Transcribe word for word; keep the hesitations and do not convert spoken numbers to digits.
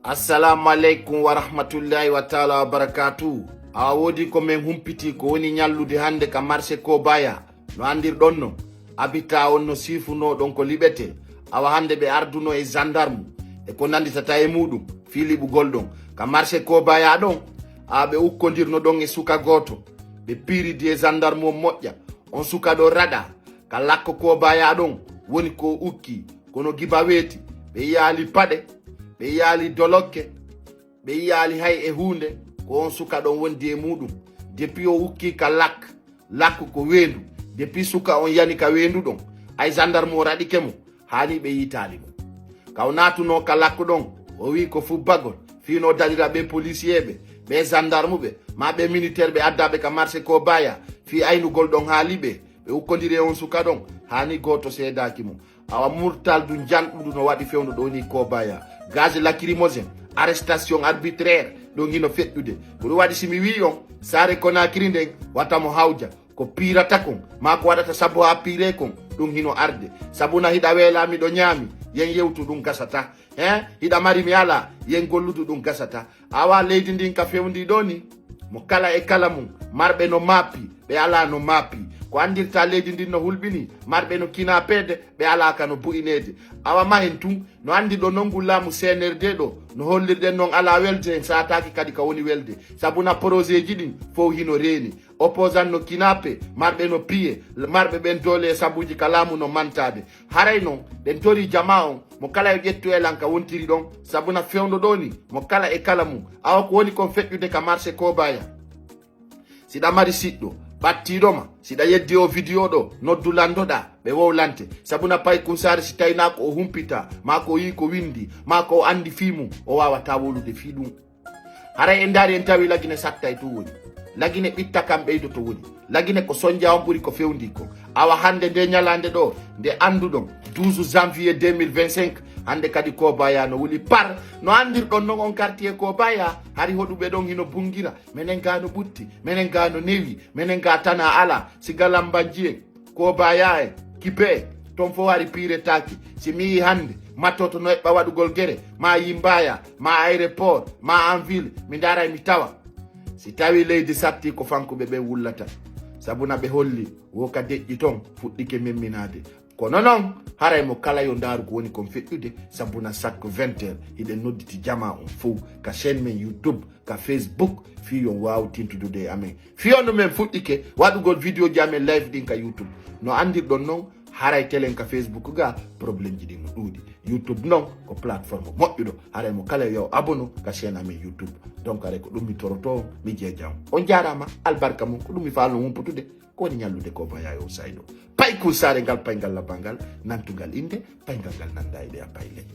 Assalamu aleykum wa rahmatullahi wa taala wa barakatuh. Awa woodi ko min humpiti ko woni ñallude hannde ka marché Kobaya. No anndirɗon non, abita on no siifunoo ɗon ko liɓete. Awa hannde ɓe arduno e gendarme e ko nannditata e muɗum fii liɓugol ɗon. Ka marché Kobaya ɗon, awa ɓe ukkondirno ɗon e suka gooto. Ɓe piiridi e gendarme on moƴƴa. On suka ɗo raɗa. Ka lakko Kobaya ɗon woni ko ukki. Kono giba weeti, ɓe yiyaali paɗe, ɓe yiyaali dolokke, ɓe yiyaali hay e huunde. Ko on suka ɗon wondi e muɗum. Depuis o ukki ka lak, lak ko weendu. Depuis suka on yani ka weendu ɗon, ay gendarme o raɗike mo, haani ɓe yiitaali mo. Ka o naatunoo ka lakko ɗon, o wi'i ko fubbagol, fii no dalira ɓe policier ɓe, ɓe gendarme ɓe, maa ɓe militaire ɓe addaaɓe ka marché Kobaya, fii aynugol ɗon haali ɓe, ɓe ukkondiri e on suka ɗon, haani gooto seedaaki mo. Awa murtal du janɗudu no waɗi fewndo ɗo ni Kobaya. Gaz lacrymogène, arrestation arbitraire, ɗon hino feƴƴude. Ko ɗum waɗi si mi wi'i on, saare Conakry nden, wata mo hawja. Ko piirata kon, maa ko waɗata sabu haa piiree kon, ɗum hino arde. Sabu na hiɗa weelaa miɗo ñaami, yen yewtu ɗum gasata. He, hiɗa mari mi alaa, yen golludu ɗum gasata. Awa leydi ndin ka fewndi ɗo ni, mo kala e kala mum, marɓe no maapi, ɓe alaa no maapi. Ko anndirta leydi ndin no hulɓini, marɓe no kinaa peede, ɓe alaa ka no bu'ineede. Awa mahen tun, no anndi ɗo non ngu laamu C N R D ɗo, no hollirɗen non alaa welde, en saataaki kadi ka woni welde. Sabu na projet ji ɗin fow hino reeni. Opposant no kinaape, marɓe no piye, marɓe ɓen doole e sabuuji ka laamu no mantaade. Haray non, ɗen tori jamaa on, mo kala yo ƴettu e lan ka wontiri ɗon, sabu na fewndo ɗo ni, mo kala e kala mum. Awa ko woni kon feƴƴude ka marché Kobaya. Siɗa mari siɗɗo, ɓattiiɗo ma, siɗa yeddi o video ɗo, noddu landoɗaa, ɓe wowlante. Sabu na pay kunsaare si taynaa ko o humpita, maa ko o yii ko windi, maa ko o anndi fii mum, o waawataa wowlude fii ɗum. Haray en ndaari en tawi Lagine sattay to woni. Lagine ɓitta kam ɓeydoto woni. Lagine ko sonja on ɓuri ko fewndi ko. Awa hannde nde ñalaande ɗo, nde annduɗon, douze janvier deux mille vingt-cinq, hannde kadi Kobaya no wuli par. No anndirɗon non on quartier Kobaya, hari hoɗuɓe ɗon hino bungira. Menen gaa no ɓutti, menen gaa no newi, menen gaa tana ala, siga lambanji en. Kobaya en, Kibe, ton fof hari piiretaaki. Si mi yii hannde, mattoto no eɓɓa waɗugol gere, maa Yimbaya, maa aéroport, maa en ville, mi ndaray mi tawa. Si tawi leydi satti ko fankuɓe ɓen wullata. Sabu na ɓe holli, wo ka deƴƴi ton, fuɗɗike memminaade. Kono non, haray mo kala yo ndaaru ko woni kon feƴƴude, sabu na chaque vingt heures, hiɗen nodditi jamaa on fow, ka chaîne men YouTube, ka Facebook, fii yon waawu tintudude e amen. Fii on no men fuɗɗike waɗugol vidéo ji amen live ɗin ka YouTube. No anndirɗon non, haray telen ka Facebook ga, problème ji ɗin no ɗuuɗi. YouTube non, ko plateforme moƴƴuɗo. Haray mo kala yo abonné ka chaîne amen YouTube. Donc, haray ko ɗum mi toroto on, mi jeeja on. On jaaraama, albarka mum, ko ɗum mi faalno wumputude, ko woni ñallude Kobaya e o sayɗo. Pay kunsaare ngal, pay ngal labal ngal, nantungal innde, pay ngal ngal nannda e ɗe a pay ley.